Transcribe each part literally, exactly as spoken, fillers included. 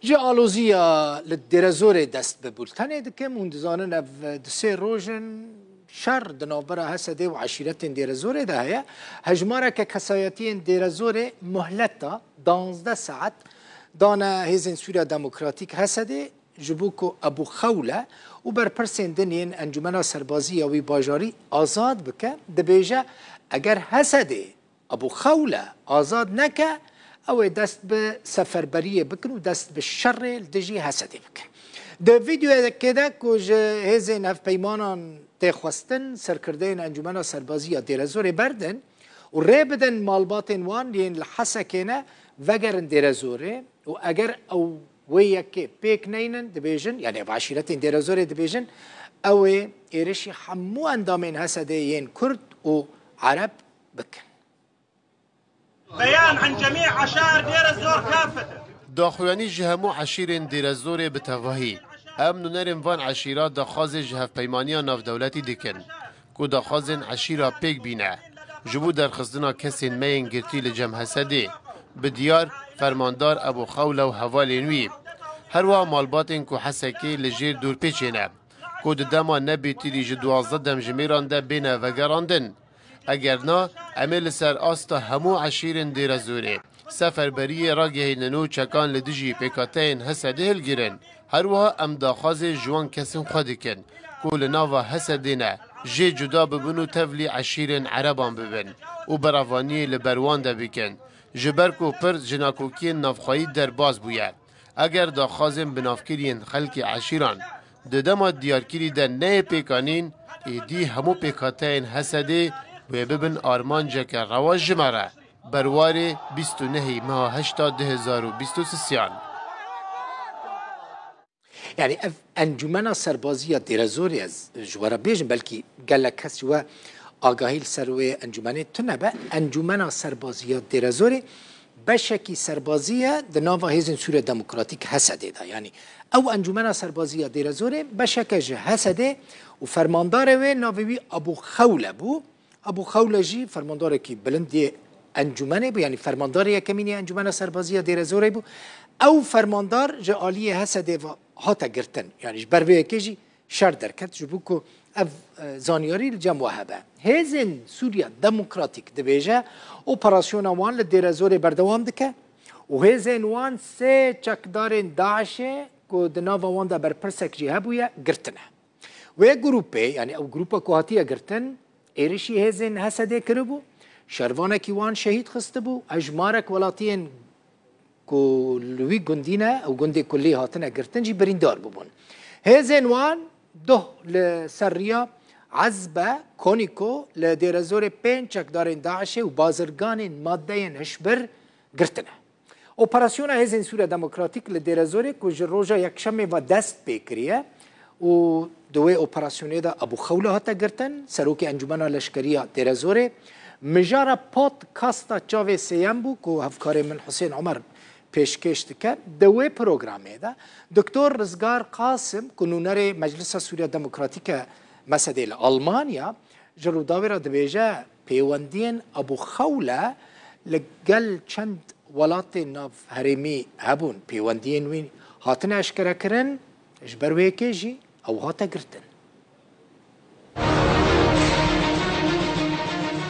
Ji aloziya li Dêrezorê dest bi bultenê dikim. Hûn dizanin ev du sê roj in şer di navbera H S D û eşîretên Dêrezorê de heye. Hejmareke kesayetiyên Dêrezorê muhleta danzdeh saet dane Hêzên Sûriya Demokratîk H S D ji bo ku Ebû Xewle û berpirsên din yên Encûmena Serbazî ya wî bajarî azad bike. Dibêje, eger H S D Ebû Xewle azad neke, ew ê dest bi seferberiyê bikin û dest bi şerê li dijî H S D bikin. Di vîdeoyekê de ku ji hêzên hevpeymanan tê xwestin, serkirdeyên Encûmena Serbazî ya Dêrezorê berdin û rê bidin malbatên wan yên li Hesekê ne vegerin Dêrezorê û eger ew wê yekê pêk neynin dibêjin, yani ev eşîretên Dêrezorê dibêjin, ew ê êrişî hemû endamên H S D yên Kurd û Ereb bikin. بيان عن جميع عشائر دير الزور كافة. Daxuyanî ji hemû eşîrên Dêrezorê bi tevahî. Em nûnerên van eşîra daxwazê ji hevpeymaniya navdewletî dikin ku daxwazên eşîra pêk bîne ji bo derxistina kesên me yên girtî li cem Hesedê, bi diyar fermandar Ebû Xewle û hevalên wî. Her wiha malbatên ku Hesekê li jêr dorpêçê ne, ku di dema nebêtirî ji duwazdeh demjimêran de bêne vegerandin. Eger na, em ê li ser asta hemû eşîrên Dêrezorê seferberiyê ragihînin û çekan li dijî pêkhateyên Hesedê hilgirin. Her wiha em daxwazê ji wan kesên xwe dikin ku li nava Hesedê ne, jê cuda bibin û tevlî eşîrên Ereban bibin û berevaniyê li ber wan de bikin. Ji ber ku pirs ji nakokiyên navxweyî derbas bûye. Eger daxwazên binavkirî yên xelkê eşîran di dema diyarkirî de neyê pêkanîn, êdî hemû pêkhateyên Hesedê wê bibin armanceke rewa ji me re. Berwarê bîst û nehê meha heşta du hezar û bîst û sisiyan. Yani ev Encûmena Serbazî ya Dêrezorê, ez ji we re bêjim, belkî gelek kes ji we agahî li ser wê encûmenê tune be. Encûmena Serbazî ya Dêrezorê beşekî serbazî ye di nava Hêzên Sûriya Demokratîk, H S D, de. Yani ew Encûmena Serbazî ya Dêrezorê beşeke ji H S D û fermandarê wê navê wî Ebû Xewle bû. Ebû Xewle jî fermandarekî bilind yê encûmenê bû, yanî fermandarê yekemîn yê Encûmena Serbazî ya Dêrezorê bû. Ew fermandar ji aliyê H S D ve hate girtin. Yanî ji ber vê yekê jî şer derket, ji bo ku ev, e, zanyarî li cem we hebe. Hêzên Sûriya Demokratîk dibêje, operasyona wan li Dêrezorê berdewam dike û hêzên wan sê çekdarên DAIŞê ku di nava wan de berpirsek jî hebûye, girtine. Wê grûpê, yanî ew grûpa ku hatiye girtin, êrişî hêzên H S D kiribû, şervanekî wan şehîd xistibû, hejmarek welatiyên ku li wî gundî ne, ew gundê ku lê hatine girtin jî birîndar bûbûn. Hêzên wan doh li ser riya Ezbe, Konîko, li Dêrezorê pênc çekdarên DAIŞê û bazirganên madeyên hişbir girtine. Operasyona Hêzên Sûriya Demokratîk li Dêrezorê ku ji roja Yekşemê ve dest pê kiriye û di wê operasyonê de Ebû Xewle hate girtin, serokê Encûmena Leşkerî ya Dêrezorê. Mijara podkasta Çavê Sêyem bû ku hevkarê min Husên Omer pêşkêş dike. Di wê programê de Doktor Rizgar Qasim ku nûnerê Meclisa Sûriya Demokratîk e, mesedê li Almanya, ji Rûdawê re dibêje, pêwendiyên Ebû Xewle li gel çend welatên nav herêmî hebûn. Pêwendiyên wî hatine eşkerekirin, ji ber wê yekê jî ew hate girtin.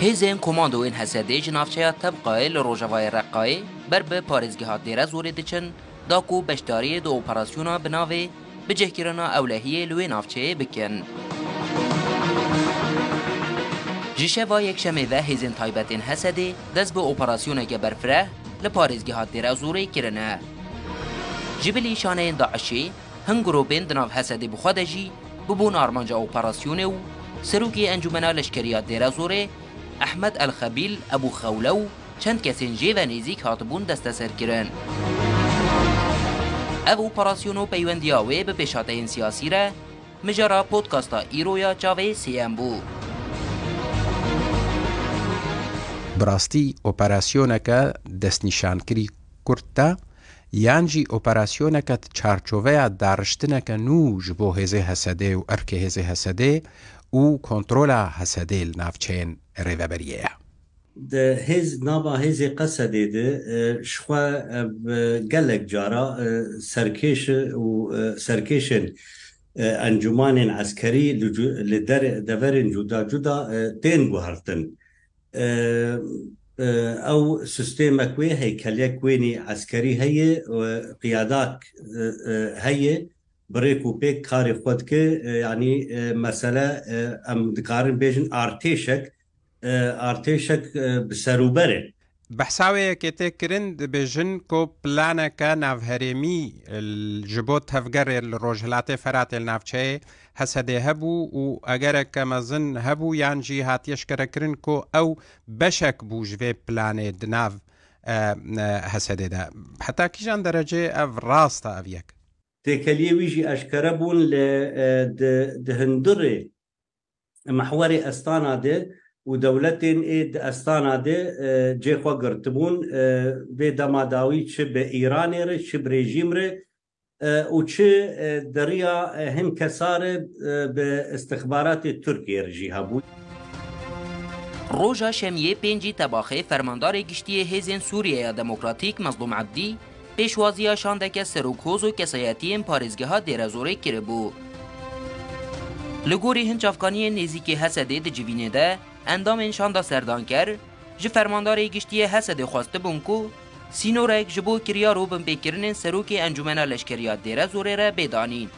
Hêzên komandoyên H S D ji navçeya Tebqayê li rojavayê Reqayê ber bi parêzgeha Dêrezorê diçin, da ku beşdariyê di operasyona bi navê bicihkirina ewlehiyê li wê navçeyê bikin. Ji şeva Yekşemê ve hêzên taybetên H S D dest bi operasyoneke berfireh li parêzgeha Dêrezorê kirine. Ji bilî şaneyên DAIŞê hin grûpên di nav H S D bi xwe de jî bibûn armanca operasyonê û serokê Encûmena Leşkerî ya Dêrezorê Ehmed El Xebîl Ebû Xewle û çend kesên jê ve nêzîk hatibûn desteserkirin. Ev operasyon û peywendiya wê bi pêşhateyên siyasî re mijara podkasta îro ya Çavê Sêyem bû. Bi rastî operasyoneke destnîşankirî kurt e, yan jî operasyoneke di çarçoveya dariştineke nû ji bo hêzê H S D û erkê hêzê H S D û kontrola H S D li navçeyên rêveberiyê ye. Di hêz nava hêzê Qesedê de, e, jixwe, e, bi gelek cara, e, serkêş û, e, serkêşên, e, encûmanên eskerî li cu-, li der-, deverên cuda cuda, e, tên guhertin. E, e, ew sîstemek wê, heykelek wênî eskerî heye, e, qiyadak, e, e, heye, bi rêk û pêk karê xwe dike, e, yanî, e, mesele, e, em dikarin bêjin artêşek, e, artêşek, e, bi serûber e. Behsa wê yekê tê kirin, dibêjin ku planeke navherêmî, e, ji bo tevgerê li Rojhilatê Feratê li navçeyê Hesedê hebû û egereke mezin hebû yan jî hatiye eşkerekirin ku ew beşek bû ji vê planê di nav, e, e, Hesedê de. Heta kîjan derecê ev rast e ev yek? Têkeliyê wî jî eşkere bûn li, e, di, di hundirê mehwerê Estana de û dewletên ê di Estana de, e, cê xwe girtibûn. E, vê dema dawî çi bi Îranê re, çi bi rejîm re, e, û çi, e, di riya, e, hin kesa re, e, bi istixbaratê Tirkiyê re jî hebû. Roja Şemiyê pêncî Tebaxê Fermandarê Giştî yê Hêzên Sûriyeya Demokratîk Mezlûm Ebdî pêşwaziya şandeke serokhoz û kesayetiyên parêzgeha Dêrezorê kiribû. Li gorî hin çavkaniyên nêzîkî Hesedê di civînê de endamên şanda serdanker ji Fermandarê Giştî yê Hesedê xwestibûn ku sînorek ji bo kiryar û binpêkirinên serokê Encûmena Leşkeriya Dêrezorê re bê danîn.